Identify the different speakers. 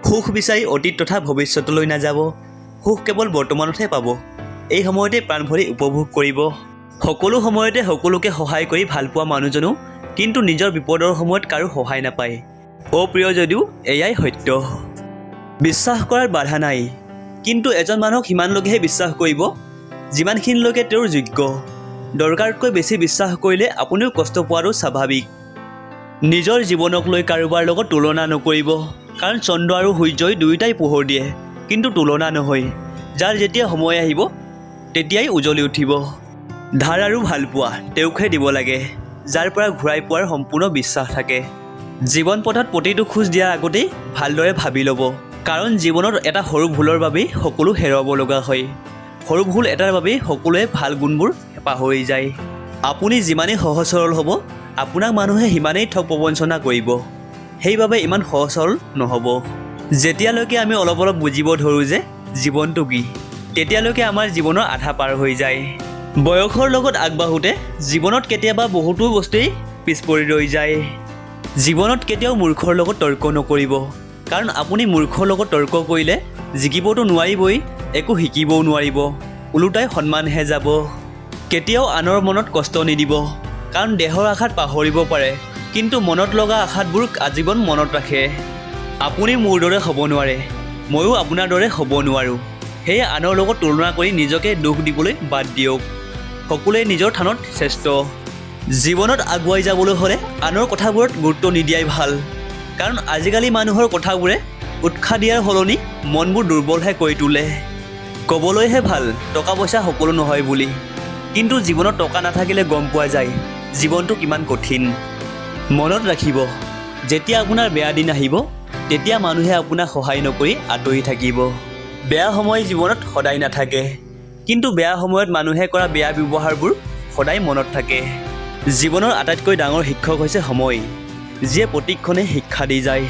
Speaker 1: সুখ বিচাৰি অতীত তথা ভৱিষ্যতলৈ নাযাব। সুখ কেৱল বৰ্তমানতহে পাব। এই সময়তে প্ৰাণ ভৰি উপভোগ কৰিব। সকলো সময়তে সকলোকে সহায় কৰি ভাল পোৱা মানুহজনো কিন্তু নিজৰ বিপদৰ সময়ত কাৰো সহায় নাপায়। অপ্ৰিয় যদিও এয়াই সত্য। বিশ্বাস কৰাত বাধা নাই, কিন্তু এজন মানুহক সিমানলৈকেহে বিশ্বাস কৰিব যিমানখিনিলৈকে তেওঁৰ যোগ্য। দৰকাৰতকৈ বেছি বিশ্বাস কৰিলে আপুনিও কষ্ট পোৱাটো স্বাভাৱিক। নিজৰ জীৱনক লৈ কাৰোবাৰ লগত তুলনা নকৰিব, কাৰণ চন্দ্ৰ আৰু সূৰ্যই দুয়োটাই পোহৰ দিয়ে, কিন্তু তুলনা নহয়। যাৰ যেতিয়া সময় আহিব, তেতিয়াই উজ্বলি উঠিব। ধাৰ আৰু ভালপোৱা তেওঁকহে দিব লাগে যাৰ পৰা ঘূৰাই পোৱাৰ সম্পূৰ্ণ বিশ্বাস থাকে। জীৱন পথত প্ৰতিটো খোজ দিয়াৰ আগতেই ভালদৰে ভাবি ল'ব, কাৰণ জীৱনত এটা সৰু ভুলৰ বাবেই সকলো হেৰুৱাব লগা হয়। সৰু ভুল এটাৰ বাবেই সকলোৱে ভাল গুণবোৰ পাহৰি যায়। আপুনি যিমানেই সহজ সৰল হ'ব, আপোনাক মানুহে সিমানেই ঠগ প্ৰবঞ্চনা কৰিব। সেইবাবে ইমান সহজ সৰল নহ'ব। যেতিয়ালৈকে আমি অলপ অলপ বুজিব ধৰোঁ যে জীৱনটো কি, তেতিয়ালৈকে আমাৰ জীৱনৰ আধা পাৰ হৈ যায়। বয়সৰ লগত আগবাঢ়োতে জীৱনত কেতিয়াবা বহুতো বস্তুৱেই পিছ পৰি ৰৈ যায়। জীৱনত কেতিয়াও মূৰ্খৰ লগত তৰ্ক নকৰিব, কাৰণ আপুনি মূৰ্খৰ লগত তৰ্ক কৰিলে জিকিবতো নোৱাৰিবই, একো শিকিবও নোৱাৰিব, ওলোটাই সন্মানহে যাব। কেতিয়াও আনৰ মনত কষ্ট নিদিব, কাৰণ দেহৰ আঘাত পাহৰিব পাৰে, কিন্তু মনত লগা আঘাতবোৰ আজীৱন মনত ৰাখে। আপুনি মোৰ দৰে হ'ব নোৱাৰে, ময়ো আপোনাৰ দৰে হ'ব নোৱাৰোঁ। সেয়ে আনৰ লগত তুলনা কৰি নিজকে দুখ দিবলৈ বাদ দিয়ক। সকলোৱে নিজৰ থানত শ্ৰেষ্ঠ। জীৱনত আগুৱাই যাবলৈ হ'লে আনৰ কথাবোৰত গুৰুত্ব নিদিয়াই ভাল, কাৰণ আজিকালি মানুহৰ কথাবোৰে উৎসাহ দিয়াৰ সলনি মনবোৰ দুৰ্বলহে কৰি তোলে। ক'বলৈহে ভাল টকা পইচা সকলো নহয় বুলি, কিন্তু জীৱনত টকা নাথাকিলে গম পোৱা যায় জীৱনটো কিমান কঠিন। মনত ৰাখিব, যেতিয়া আপোনাৰ বেয়া দিন আহিব, তেতিয়া মানুহে আপোনাক সহায় নকৰি আঁতৰি থাকিব। বেয়া সময় জীৱনত সদায় নাথাকে, কিন্তু বেয়া সময়ত মানুহে কৰা বেয়া ব্যৱহাৰবোৰ সদায় মনত থাকে। জীৱনৰ আটাইতকৈ ডাঙৰ শিক্ষক হৈছে সময়, যিয়ে প্ৰতিক্ষণে শিক্ষা দি যায়।